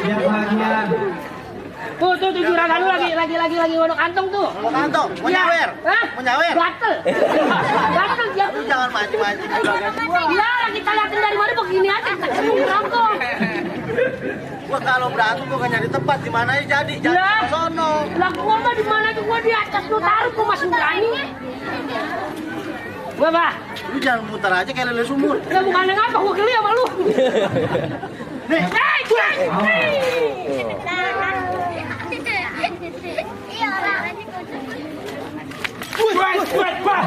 Biar bahagia. Tuh juragan lu lagi ngodok kantong tuh. Mau kantong, mau nyawer. Hah? Mau nyawer. Gatel. Gatel dia. Lu jangan mancing-mancing juragan gua. Ya, kita liatin dari mana begini aja kita semua rangkong. Gua kalau berantem gua gak nyari tempat di mana aja jadi Ya. ke sono. Lah gua mah di mana tuh gua di atas lu taruh gua masih berani. Gua bah. Lu jangan muter aja kayak lele sumur. Ya bukan ngapa gua geli sama lu. Nih, Buat, bah.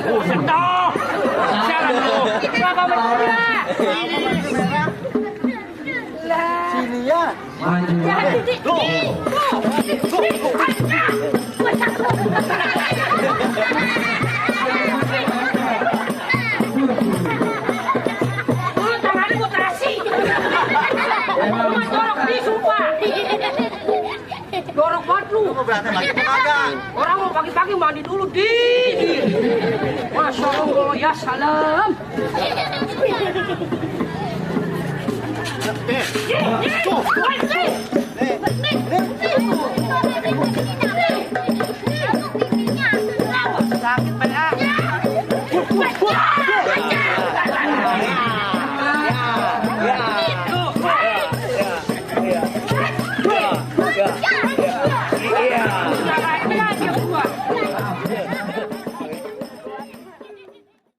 Buset dah. Sialan lu. Kenapa bergerak? sini ya. Maju. Ya, Lu tangannya gua kasih. Lu mah dorok di sumpah. Dorok banget lu. Lu mau berantem lagi apa kagak? Orang mau pagi-pagi mandi dulu di. Masya Allah ya salam. Tuh.